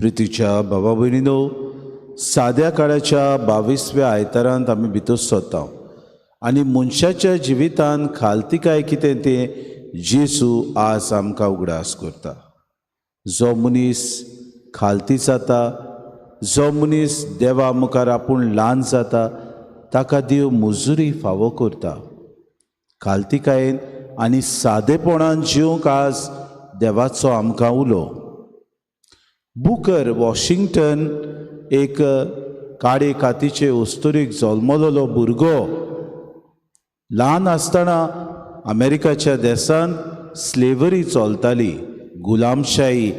प्रितीच्या बाबा भयणीनो, साद्या काळाच्या 22व्या आयतारांत आमी भितर सरता आनी मनशाच्या जिवितान खालतिकाय कितें तें जेजू आज आमकां उगडास करता. जो मनीस खालती जाता, जो मनीस देवा मुखार आपूण ल्हान जाता, ताका देव मुजुरी फावो करता. खालतिकायेन आनी सादेपणान जिवंक आज देवाचो आमकां उलो. बुकर वॉशिंग्टन एक काळे कातीचे अस्तुरीक जल्मलेलो भुरगो ल्हान आसतना अमेरिकाच्या देशांत स्लेवरी चलताली, गुलामशाही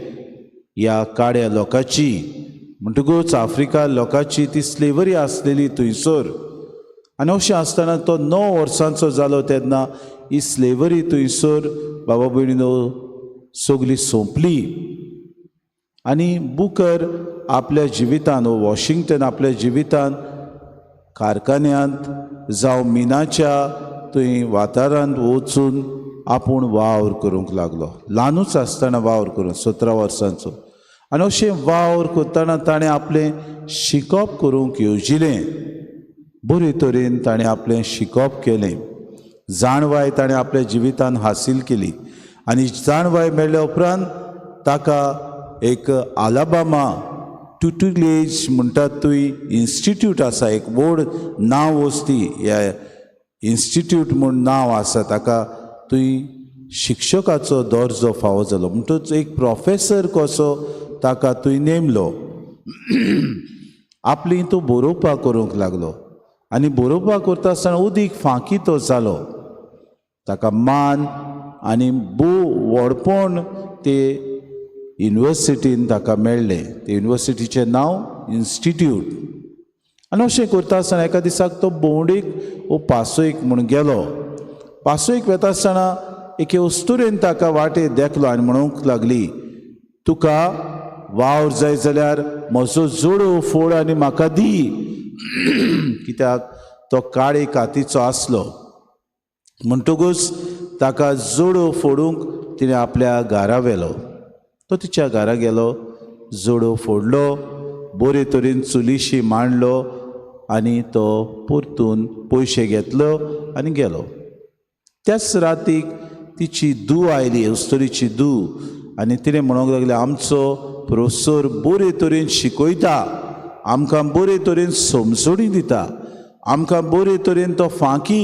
ह्या काळ्या लोकांची, म्हणटकूच आफ्रिका लोकांची ती स्लेवरी आसलेली थंयसर. आनी अशें आसतना तो 9 वर्सांचो जालो तेन्ना ही स्लेवरी थंयसर, बाबा भयणीनो, सगली सोंपली. आनी बुकर आपल्या जिवितान, वो वॉशिंग्टन आपल्या जिवितान कारखान्यांत जावं मिनाच्या थंय वाठारांत वचून आपूण वावर करूंक लागलो. ल्हानूच आसतना वावर करूंक, 17 वर्सांचो. आनी अशें वावर करतना ताणें आपलें शिकप करूंक येवजिलें. बरे तरेन ताणें आपलें शिकप केलें. जाणवाय ताणें आपल्या जिवितान हासील केली आनी जाणवाय मेळ्ळ्या उपरांत ताका एक आलाबामा टुटुलेज म्हणटात थंय इन्स्टिट्यूट आसा, एक व्हड नांव वस्ती ह्या इन्स्टिट्यूट म्हूण नांव आसा, ताका थंय शिक्षकाचो दर्जो फावो जालो. म्हणटच एक प्रोफेसर कसो ताका थंय नेमलो. आपली तो बरोवपाक करूंक लागलो आनी बरोवपाक करता आसतना उदीक फांकी तो जालो. ताका मान आनी भोव व्हडपण ते युनिवर्सिटीन ताका मेळ्ळें. ते युनिवर्सिटीचें नांव इन्स्टिट्यूट. आनी अशें करता आसतना एका दिसाक तो भोंवडेक वो पासयेक म्हूण गेलो. पासयेक वता आसतना एके अस्तुरेन ताका वाटेर देखलो आनी म्हणूंक लागली, तुका वावर जाय जाल्यार म्हजो जोडो फोड आनी म्हाका दी. कित्याक तो काळे कातीचो आसलो, म्हणटकूच ताका जोडो फोडूंक तिणें आपल्या घरा व्हेलो. तो तिच्या घरा गेलो, जोडो फोडलो, बरे तरेन चुलीशी मांडलो आनी तो परतून पयशे घेतलो आनी गेलो. त्याच रातीक तिची धूव आयली, अस्तुरीची धूव, आनी तिणें म्हणूंक लागलें, आमचो प्रोफेसर बरे तरेन शिकयता, आमकां बरे तरेन समजणी दिता, आमकां बरे तरेन तो फांकी.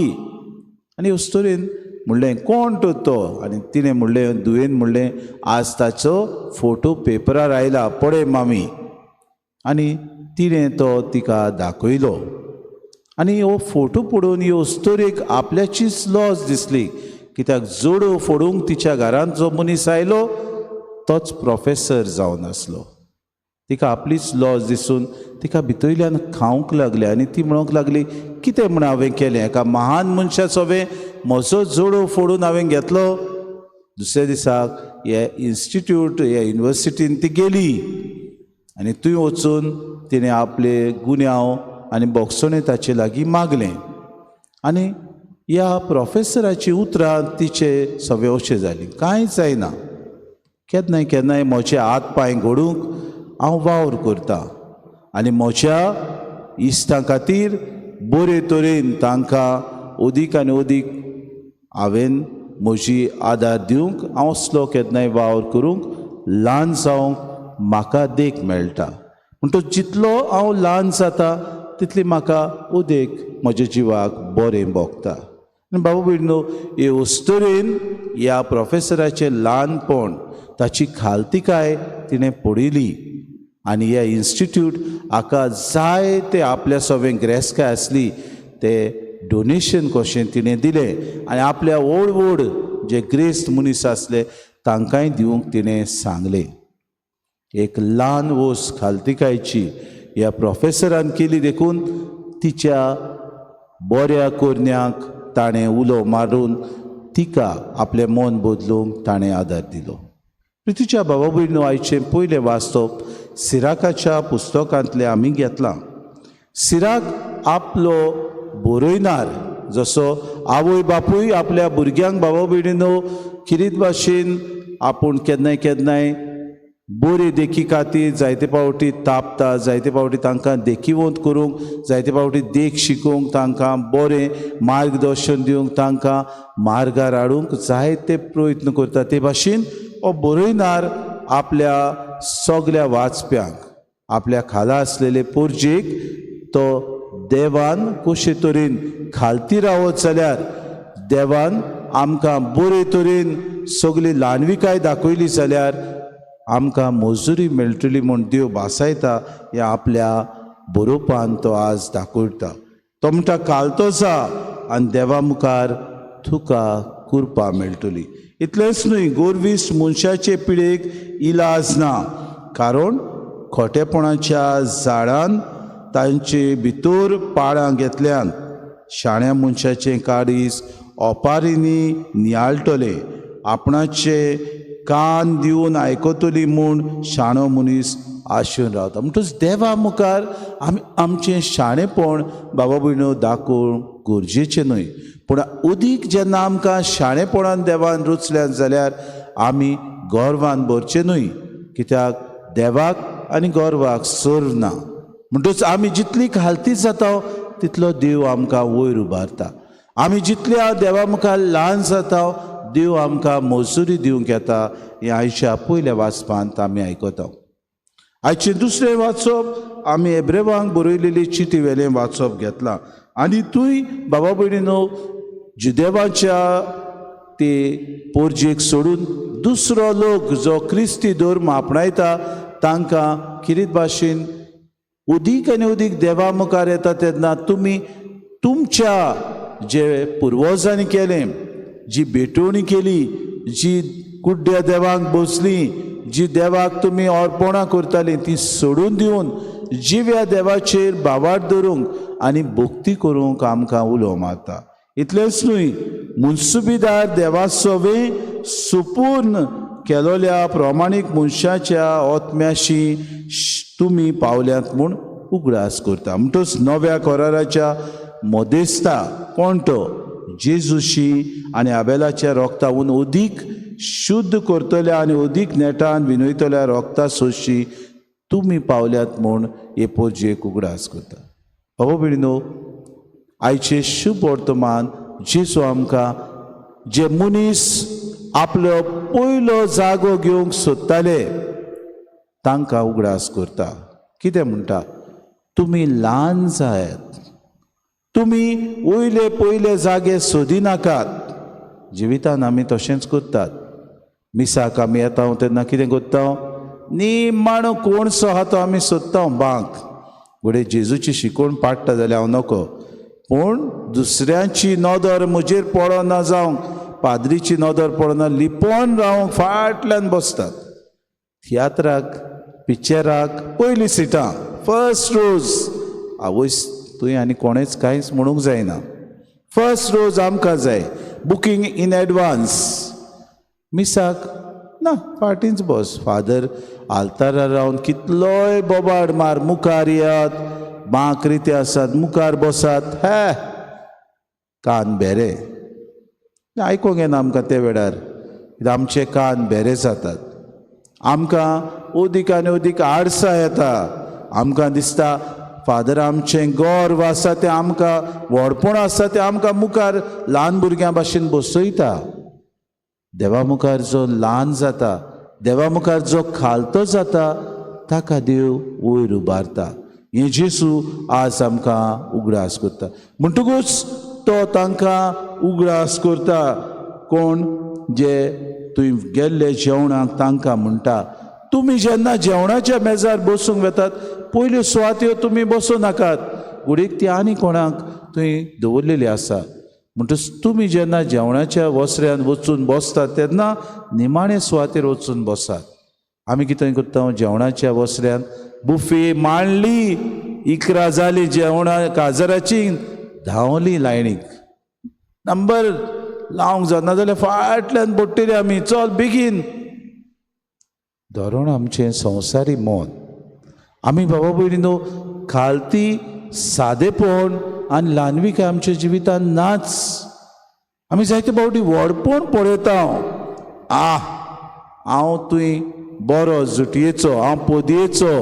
आनी अस्तुरेन म्हणलें, कोण तर तो? आनी तिणें म्हणलें, धुवेन म्हणलें, आज ताचो फोटो पेपरार आयला, पळय मामी. आनी तिणें तो तिका दाखयलो आनी हो फोटो पळोवन ही अस्तुरेक आपल्याचीच लॉज दिसली, कित्याक जोडो फोडूंक तिच्या घरांत जो मनीस आयलो तोच प्रोफेसर जावन आसलो. तिका आपलीच लॉज दिसून तिका भितरल्यान खावंक लागले आनी ती म्हणूंक लागली, कितें म्हण हांवें केलें? एका महान मनशाचो हांवें म्हजो जोडो फोडून हांवें घेतलो. दुसऱ्या दिसाक हे इन्स्टिट्यूट, हे युनिवर्सिटीन ती गेली आनी थंय वचून तिणें आपले गुन्यांव आनी बोगसणें ताचे लागीं मागलें आनी ह्या प्रोफेसराची उतरां तिचे सगळे अशें जालीं, कांय जायना, केन्नाय केन्नाय म्हजे हात पांय घडूंक हांव वावर करता आनी म्हज्या इश्टां खातीर बरे तरेन तांकां अदीक आनी अदीक हांवें म्हजी आदार दिवंक हांव असलो केन्नाय वावर करूंक ल्हान जावंक म्हाका देख मेळटा. म्हणटच जितलो हांव ल्हान जाता तितली म्हाका उदेक म्हज्या जिवाक बरें भोगता. आनी बाबा भयणीनो, हे अस्तुरेन ह्या प्रोफेसराचें ल्हानपण, ताची खालतिकाय तिणें पळयली आनी ह्या इन्स्टिट्यूट हाका जाय ते आपल्या सगळें ग्रेस्काय आसली ते डोनेशन कशें तिणें दिलें आनी आपल्या व्हड व्हड जे ग्रेस्त मनीस आसले तांकांय दिवंक तिणें सांगलें. एक ल्हान वोस खालतिकायची ह्या प्रोफेसरान केली देखून तिच्या बऱ्या करण्याक ताणें उलो मारून तिका आपलें मन बदलूंक ताणें आदार दिलो. प्रितीच्या बाबा भयणीनो, आयचें पयलें वास्तव सिराकाच्या पुस्तकांतलें आमी घेतलां. सिराक आपलो बरयनार, जसो आवय बापूय आपल्या भुरग्यांक, बाबा भयणीनो, किरीत भाशेन आपूण केन्नाय केन्नाय बरे देखी खातीर जायते फावटी तापता, जायते फावटी तांकां देखीवंत करूंक, जायते फावटी देख शिकोवंक, तांकां बरें मार्गदर्शन दिवंक, तांकां मार्गार हाडूंक जायते प्रयत्न करता. ते भाशेन हो बरयणार आपल्या सगल्या वाचप्यांक, आपल्या खाला आसलेले पोरजेक तो देवान कशे तरेन खालती रावत जाल्यार, देवान आमकां बरे तरेन सगली ल्हानविकाय दाखयली जाल्यार आमकां मजुरी मेळटली म्हूण देव भासायता ह्या आपल्या बरोवपान तो आज दाखयता. तो म्हणटा खालतो जा आनी देवा मुखार तुका कृपा मेळटली. इतलेंच न्हय, गोरवीस मनशाचे पिळेक इलाज ना, कारण खोटेपणाच्या झाडान तांचे भितर पाळां घेतल्यान. शाण्या मनशाचें काळीज ओपारींनी नियाळटलें, आपणाचे कान दिवन आयकतली म्हूण शाणो मनीस आशेवन रावता. म्हणटच देवा मुखार आमी आमचें शाणेपण बाबा भयणो दाखोवंक गरजेचें न्हय, पूण अदीक जेन्ना आमकां शाणेपणान देवान रुचल्यान जाल्यार आमी गर्वान भरचें न्हय, कित्याक देवाक आनी गर्वाक सर्व ना. म्हणटच आमी जितली खालती जाता तितलो देव आमकां वयर उबारता. आमी जितल्या देवा मुखार ल्हान जाता देव आमकां मजुरी दिवंक येता. हें आयच्या पयल्या वाचपांत आमी आयकता. आयचें दुसरें वाचप आमी एब्रेवांक बरयलेली चिटी वेलें वाचप घेतलां आनी तूंय बाबा भयणीनो जुदेवाच्या ते पोरजेक सोडून दुसरो लोक जो क्रिस्ती धर्म आपणायता तांकां किरीत भाशेन उदीक आनी उदीक देवा मुखार येता तेन्ना तुमी तुमच्या जे पुर्वजांनी केलें, जी भेटवणी केली, जी कुड्ड्या देवाक बसली, जी देवाक तुमी अर्पणां करतालीं ती सोडून दिवन जिव्या देवाचेर भावार्थ धरूंक आनी भक्ती करूंक आमकां उलो मारता. इतलेंच न्हय, मुन्सुबीदार देवासोवें सुपूर्ण केलोल्या प्रमाणीक मनशाच्या आत्म्याशी तुमी पावल्यात म्हूण उगडास करता. म्हणटच नव्या कराराच्या मदेस्ता कोण तो जेजूशी आनी आबेलाच्या रोगताहून अदीक शुद्ध करतल्या आनी अदीक नेटान विनयतल्या रोगता सोशी तुमी पावल्यात म्हूण हे पोरजेक उगडास करता. बाबा भयणीनो, आयचें शुभ वर्तमान जेजू आमकां जे मनीस आपलो पयलो जागो घेवंक सोदताले तांकां उगडास करता. कितें म्हणटा? तुमी ल्हान जायात, तुमी वयले पयले जागे सोदिनाकात. जिवितान आमी तशेंच करतात. मिसाक आमी येता तेन्ना कितें करता? निमाणो कोणसो आहा तो आमी सोदता बांक. घडये जेजूची शिकवण पाडटा जाल्यार हांव नको, पूण दुसऱ्यांची नदर म्हजेर पडना जावंक, पाद्रीची नदर पडना लिपोवन रावंक फाटल्यान बसतात. तियात्राक, पिक्चराक पयलीं सिटां, फर्स्ट रोज. आवयस, तुवें आनी कोणेंच कांयच म्हणूंक जायना. फर्स्ट रोज आमकां जाय, बुकींग इन एडवान्स. मिसाक ना, फाटींच बस. फादर आल्तारार रावन कितलोय बोबाड मार, मुखार येयात, बांक रिते आसात, मुखार बसात. हे कान भेरे आयकोंक येना आमकां ते वेळार, कित्याक आमचे कान भेरे जातात. आमकां अदीक आनी अदीक आडसां येता. आमकां दिसता फादर आमचें गर्व आसा तें आमकां व्हडपण आसा तें आमकां मुखार ल्हान भुरग्यां भाशेन बसयता. देवा मुखार जो ल्हान जाता, देवा मुखार जो खालतो जाता, ताका देव वयर उबारता. हें जेजू आज आमकां उगडास करता. म्हणटकूच तो तांकां उगडास करता कोण जे तुवें गेल्ले जेवणाक तांकां म्हणटा, तुमी जेन्ना जेवणाच्या मेजार बसूंक वेतात पयल्यो सुवात्यो तुमी बसूं नाकात, घडयेक ती आनी कोणाक थंय दवरलेली आसा. म्हणटच तुमी जेन्ना जेवणाच्या वसऱ्यान वचून बसतात तेन्ना निमाणे सुवातेर वचून बसात. आमी कितें करता? जेवणाच्या वसऱ्यान बुफे मांडली, 11 जाली जेवणा काजराची, धांवली लायनीक, नंबर लावंक जाता नाजाल्यार फाटल्यान पडटली आमी, चल बेगीन. धरण आमचें संवसारी मन. आमी बाबा भयणीनो खालती सादेपण आनी ल्हानविकाय आमच्या जिवितान नाच. आमी जायते फावटी व्हडपण पळयता. आ हांव तुवें बरो जुटयेचो, हांव पोदयेचो,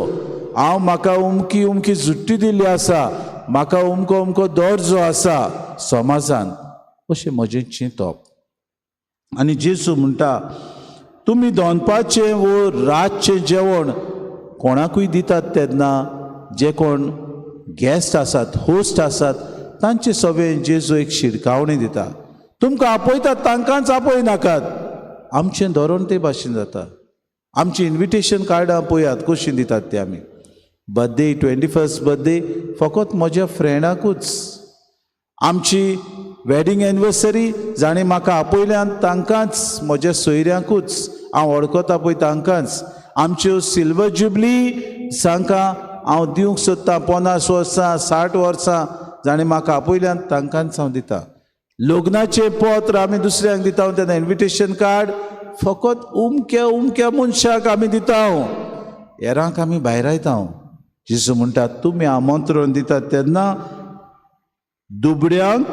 हांव म्हाका उमकी उमकी जुट्टी दिल्ली आसा, म्हाका उमको उमको दर्जो आसा समाजान, अशें म्हजें चिंतप. आनी जेजू म्हणटा तुमी दनपारचें वो रातचें जेवण कोणाकूय दितात तेन्ना जे कोण गेस्ट आसात, होस्ट आसात, तांचे सगळें जेजू एक शिरकावणी दिता. तुमकां आपयतात तांकांच आपय नाकात. आमचें धोरण ते भाशेन जाता. आमची इन्विटेशन कार्डां पळयात कशीं दितात ते आमी. बर्थडे, 21st birthday फकत म्हज्या फ्रेंडाकूच. आमची वेडींग एनिवर्सरी जाणें म्हाका आपयल्यान तांकांच, म्हज्या सोयऱ्यांकूच, हांव वळखता पळय तांकांच. आमच्यो सिल्वर जुबली जांकां हांव दिवंक सोदतां, 50 वर्सां, 60 वर्सां, जाणें म्हाका आपयल्यान तांकांच हांव दिता. लग्नाचें पत्र आमी दुसऱ्यांक दिता तेन्ना इन्विटेशन कार्ड फकत उमक्या उमक्या मनशाक आमी दिता, हेरांक आमी भायरायता. जेजू म्हणटा तुमी आमंत्रण दितात तेन्ना दुबड्यांक,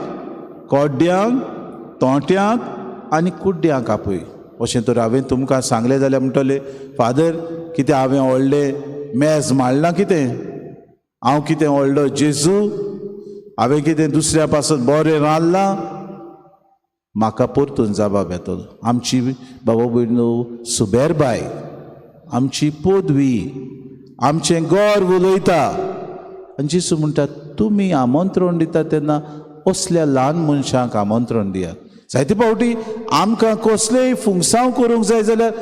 कोड्ड्यांक, तोंट्यांक आनी कुड्ड्यांक आपय. अशें तर हांवें तुमकां सांगलें जाल्यार म्हणटले, फादर कितें हांवें व्हडलें मेज मांडलां कितें? हांव कितें व्हडलो जेजू? हांवें कितें दुसऱ्या पासून बरें रांदलां? म्हाका परतून जबाब येतलो. आमची बाबा भयणो सुबेरबाय, आमची पदवी, आमचें गर्व उलयता. आनी जेजू म्हणटा तुमी आमंत्रण दिता तेन्ना असल्या ल्हान मनशांक आमंत्रण दियात. जायते फावटी आमकां कसलेय फुंगसांव करूंक जाय जाल्यार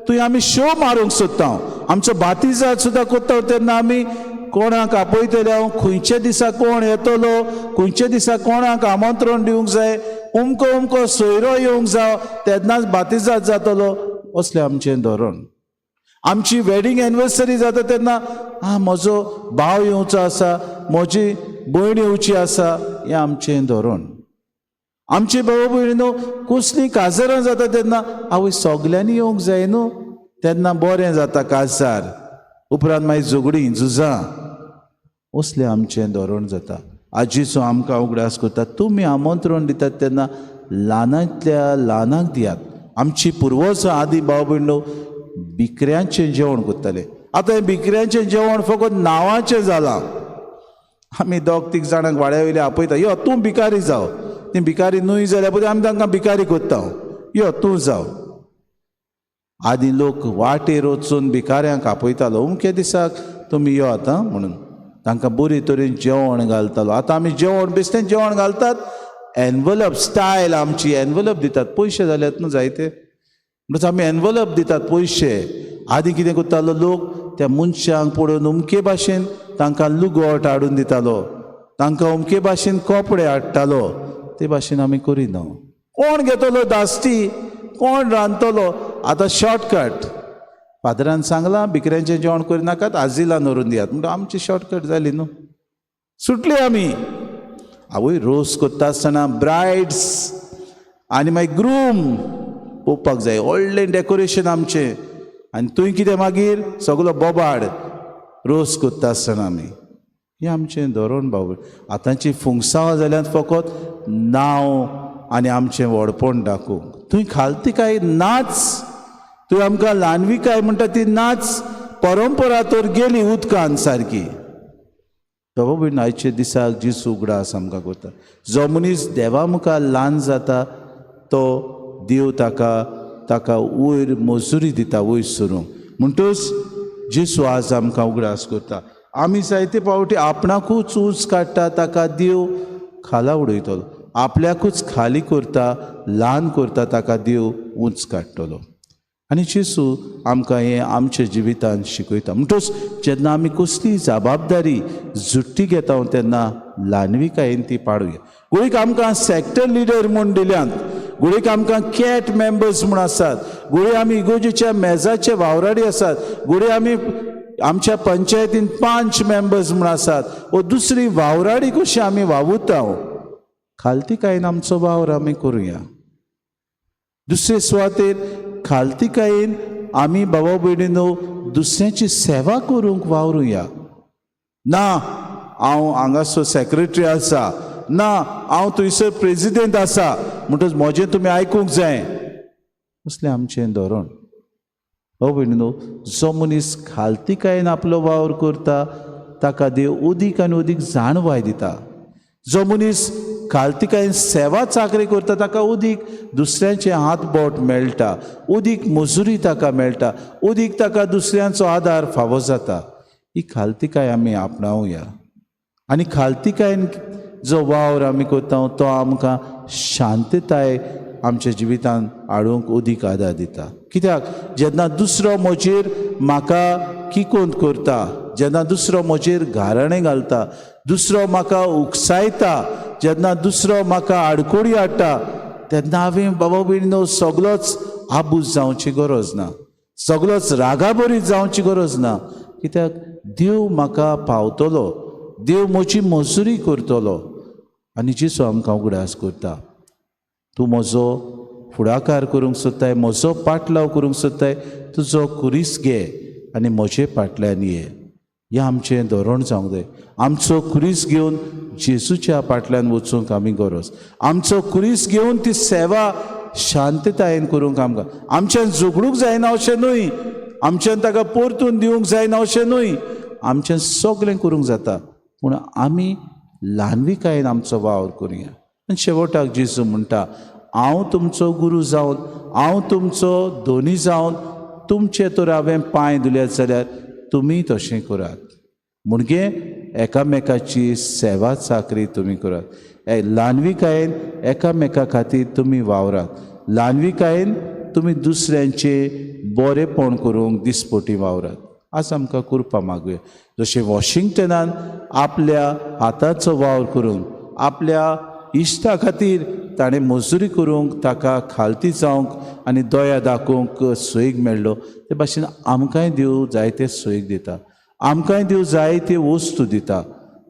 थंय आमी शो मारूंक सोदता. आमचो बातिजाद सुद्दां करता तेन्ना आमी कोणाक आपयतले हांव, खंयच्या दिसा कोण येतलो, खंयच्या दिसा कोणाक आमंत्रण दिवंक जाय, उमको उमको सोयरो येवंक जाव तेन्नाच बातिजाद जातलो, असलें आमचें धोरण. आमची वेडींग एनिवर्सरी जाता तेन्ना आं म्हजो भाव येवचो आसा, म्हजी भयण येवची आसा, हें आमचें धोरण. आमचे भाव भयणीनो कसलीं काजारां जाता तेन्ना आवय सगल्यांनी येवंक जाय न्हू, तेन्ना बरें जाता काजार, उपरांत मागीर झगडीं झुजां, असलें आमचें धोरण जाता. आजीचो आमकां उगडास करता तुमी आमंत्रण दितात तेन्ना ल्हानांतल्या ल्हानांक दियात. आमची पुर्वजां आदी भाव भयणो भिकऱ्यांचें जेवण करताले. आतां हें भिकऱ्यांचें जेवण फकत नांवाचें जालां. आमी दोग तीग जाणांक वाड्या वयले आपयता, यो तूं भिकारी जाव. ती भिकारी न्हय जाल्यार पळय आमी तांकां भिकारी करता, यो तूं जाव. आदीं लोक वाटेर वचून भिकाऱ्यांक आपयतालो, अमके दिसाक तुमी यो आतां म्हणून तांकां बरे तरेन जेवण घालतालो. आतां आमी जेवण बेश्टें जेवण घालतात, एनवलप स्टायल आमची, एनवलप दितात, पयशे जाल्यात न्हू जायते, म्हणटच आमी एनवलप दितात पयशे. आदीं कितें करतालो लोक, त्या मनशांक पळोवन अमके भाशेन तांकां लुगट हाडून दितालो, तांकां अमके भाशेन कपडे हाडटालो. ते भाशेन आमी करिना. कोण घेतलो दास्ती, कोण रांदतलो? आतां शॉर्टकट. फादरान सांगलां भिकऱ्यांचें जेवण करिनाकात, आजिलान व्हरून दियात, म्हणटा आमची शॉर्टकट जाली न्हू, सुटली आमी. आवय रोस करता आसतना ब्रायड्स आनी मागीर ग्रूम पळोवपाक जाय, व्हडलें डेकोरेशन आमचें. आनी थंय कितें मागीर सगलो बोबाड रोस करता आसतना आमी. हें आमचें धोरण बाबू. आतांची फुंगसांव जाल्यार फकत नांव आनी आमचें व्हडपण दाखोवंक. थंय खालती नाच, थंय आमकां ल्हानविकाय म्हणटा ती नाच, परंपरा तर गेली उदकान सारकी. बाबा भयण आयच्या दिसाक जेजू उगडास आमकां करता, जो मनीस देवा मुखार ल्हान जाता तो देव ताका ताका वयर मजुरी दिता, वयर सरूंक. म्हणटच जेजू आज आमकां उगडास करता, आमी जायते फावटी आपणाकूच ऊंच काडटा, ताका देव खाला उडयतलो. आपल्याकूच खाली करता, ल्हान करता, ताका देव ऊंच काडटलो. आनी जेजू आमकां हें आमच्या जिवितान शिकयता. म्हणटच जेन्ना आमी कसली जबाबदारी जुट्टी घेता तेन्ना ल्हानविकायेन ती पाडुया. गोंयक आमकां सॅक्टर लिडर म्हूण दिल्यात, गुळीक आमकां कॅट मेंबर्स म्हूण आसात, गुळी आमी इगोजेच्या मेजाचे वावराडी आसात, गुळी आमी आमच्या पंचायतीन 5 मेंबर्स म्हूण आसात, वो दुसरी वावराडी कशी आमी वावुरता, खालतीकायेन आमचो वावर आमी करुया. दुसरे सुवातेर खालतीकायेन आमी बाबा भयणीनो दुसऱ्याची सेवा करूंक वावरुया. ना हांव हांगासर सेक्रेटरी आसा, ना हांव थंयसर प्रेजिडेंट आसा, म्हणटच म्हजें तुमी आयकूंक जाय, असलें आमचें धोरण. हो भयणीनो, जो मनीस खालतीकायेन आपलो वावर करता ताका देव अदीक आनी अदीक जाणवाय दिता. जो मनीस खालतीकायेन सेवा चाकरी करता ताका अदीक दुसऱ्यांचे हात बोट मेळटा, अदीक मजुरी ताका मेळटा, अदीक ताका दुसऱ्यांचो आदार फावो जाता. ही खालतीकाय आमी आपणावया आनी खालतीकायेन जो वावर आमी करता तो आमकां शांतताय आमच्या जिवितांत हाडूंक अदीक आदार दिता. कित्याक जेन्ना दुसरो म्हजेर म्हाका किकोंत करता, जेन्ना दुसरो म्हजेर घाराणें घालता, दुसरो म्हाका उकसायता, जेन्ना दुसरो म्हाका आडकोडी हाडटा, तेन्ना हांवें बाबा भयणीनो सगलोच आबूज जावची गरज ना, सगलोच रागाबरीत जावची गरज ना. कित्याक देव म्हाका पावतलो, देव म्हजी मजुरी करतलो. आनी जेजू आमकां उगडास करता, तूं म्हजो फुडाकार करूंक सोदताय, म्हजो पाटलाव करूंक सोदताय, तुजो खुरीस घे आनी म्हजे फाटल्यान ये. हें आमचें धोरण जावंक जाय. आमचो खुरीस घेवन जेजूच्या फाटल्यान वचूंक आमी गरज, आमचो खुरीस घेवन ती सेवा शांततायेन करूंक आमकां, आमच्यान झगडूंक जायना अशें न्हय, आमच्यान ताका परतून दिवंक जायना अशें न्हय, आमच्यान सगळें करूंक जाता, पूण आमी ल्हानविकायेन आमचो वावर करुया. आनी शेवटाक जेजू म्हणटा, हांव तुमचो गुरू जावन, हांव तुमचो धनी जावन तुमचे तर हांवें पांय धुल्यात जाल्यार तुमी तशें करात. म्हणजे एकामेकाची सेवा चाकरी तुमी करात, ल्हानविकायेन एकामेका खातीर तुमी वावरात, ल्हानविकायेन तुमी दुसऱ्यांचे बरेपण करूंक दिसपटी वावरात. आज आमकां कृपा मागुया, जशें वॉशिंग्टनान आपल्या हाताचो वावर करून आपल्या इश्टा खातीर ताणें मजुरी करूंक, ताका खालती जावंक आनी दया दाखोवंक सोयीक मेळ्ळो, ते भाशेन आमकांय देव जायते सोयीक दिता, आमकांय देव जायते वस्तू दिता.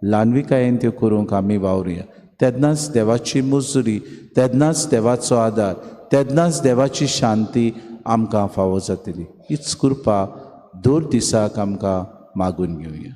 ल्हानविकायेन त्यो करूंक आमी वावरुया, तेन्नाच देवाची मजुरी, तेन्नाच देवाचो आदार, तेन्नाच देवाची शांती आमकां फावो जातली. हीच कृपा दर दिसाक आमकां मागून घेवया.